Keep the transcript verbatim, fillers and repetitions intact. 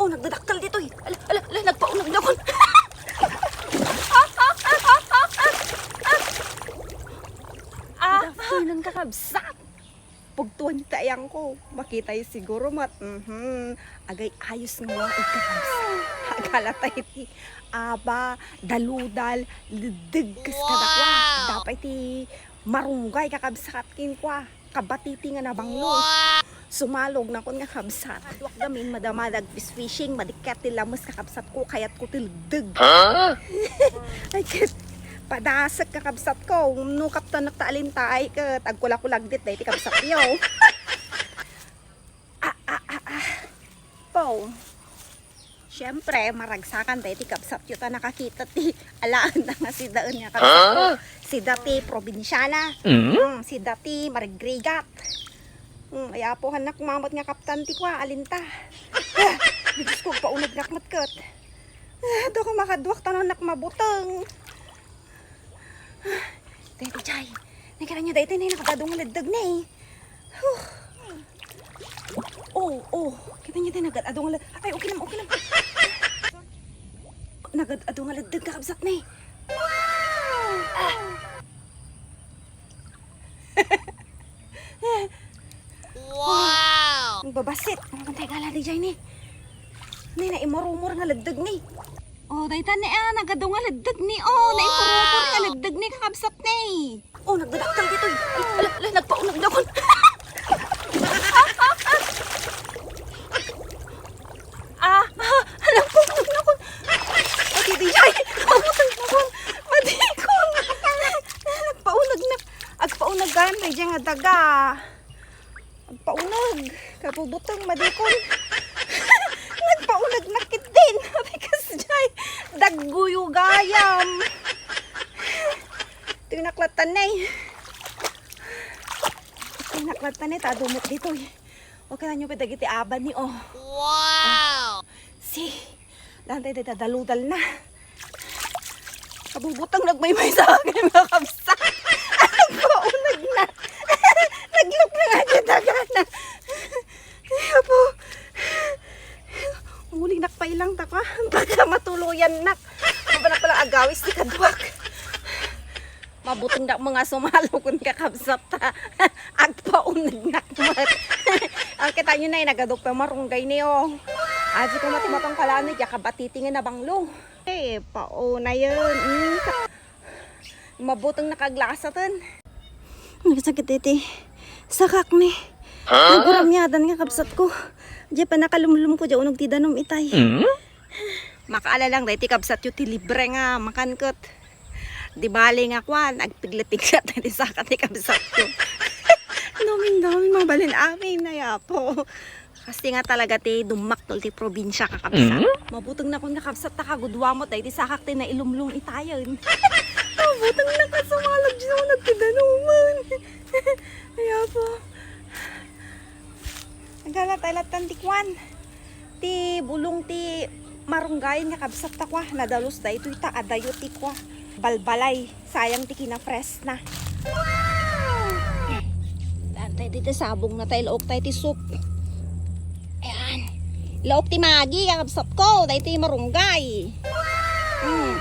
Nagdadakkel ditoy. Ala, ala, ala, nagpauneg nakon. Ah, ah, ah, ah, ah, ah. Ah. Good afternoon, kakabsat. Pugtuan ti ayangko. Makitay siguro met. Mhm. Agay ayos nga wa, kakabsat. Agala tayo ti aba, daludal, leddeg kas kadakua. Wow! Dapay ti marunggay, kakabsat, kenkuana. Kabatiti nga nabanglo. Wow! Sumalog nakon nga kabsat. Duak gamin, madama nagfishfishing, madi ket ti lames, kakabsat ko, kayat ko ti leddeg. Huh? Ay, ket, padasek, kakabsat ko. No kaptanak ta alintay, ket agkulakulagdit daytoy kabsatyo. Ah, ah, ah, ah. Pow. Siyempre, maragsakan daytoy kabsatyo ta nakakita ti alaenna nga sidaen nga kabsatko. Huh? Sida ti probinsiana. Mm? Mm, sida ti marigrigat. Mm, ay, apo, hannak mamet nga kaptan ti kua, alinta. Ah, Diyos ko, agpaunegnak met ket. Ah, dako makaduak ta no hannak mabuteng. Daytoy, Jay. Nakita niyo daytoy, nay, nagad-adu nga leddeg, nay. Huh. Oh, oh. Kita niyo, tay, nagad-adu nga led-, ay, okay lang, okay lang. Nagad-adu nga leddeg, kakabsat, nay. Wow! Ang babasit. Ang bantay gala, di, Jay, ni. Nay, naimurumur nga leddeg, ni. Oh, dayta ni, ah, nagad-adu nga leddeg ni. Oh, naimurumur nga leddeg ni, kakabsat ni. Oh, nagdadakkel ditoy. Ala, ala, ala, nagpauneg nakon. Ah, ah, ala, nagpauneg nakon. Madi, di, ay, nagpauneg nakon. Madikon. Nagpauneg na. Agpauneg gayam, di, nga daga. Agpauneg, kabubuteng, madikon. Nagpauneg nakit din. Abikas, Jay. Dagguyo gayam. Ito yung naklatan na eh. Ito yung naklatan na eh. Tadumot dito eh. Okay na nyo pa dagiti aban ni, oh. Wow! Si, dantay dita daludal na. Kabubutang nagmaymay sa akin, mga kabsa. Nagpaunag na. Naglok na nga dyan, dagana. Ay, apo. Muling nakpailang ta ka. Baka matuluyan nak. Mabana pala agawis ti kaduak. Mabuteng da mga sumalo kun kakabsat ta. Agpauneg nak met. Ang kita nyo na, nagadok pa marunggay niyo. Aji ko mati matang kalano, diya kabatiti nga nabanglo. Eh, pauna yun. Mm. Mabuteng nakaglasaten. Nagsakit iti sakak ni. Huh? Naguramyadan nga kabsat ko. Diya pa nakalumlum ko, diya unog ti danum itay. Mm? Makaala lang, dahil ti kabsat yu ti libre nga makanket. Di bali nga kwan, agpigla-pigla ti sakak ti kabsat yu. Daming-daming mabalin amin, ay apo. Kasi nga talaga ti dummakkel ti probinsya, kakabsat. Mm? Mabuteng nakon nga kabsat ta kagudwamot, dahil ti sakak ti nailumlum itayen. Mabuteng na ka sumalog, Diyos mo, nagtidanuman. Ay, apo. Nagala tayo latan ti kwan. Ti bulong ti marunggayen nga kabsat ta kua. Nadalus daytoy ta adayo ti kua. Balbalay. Sayang ti kinafresna. Daan tayo dito sabong na tayo. Laok tayo ti soup. Ayan. Laok ti Maggi, kakabsat ko. Dahil ti marunggay. Mm.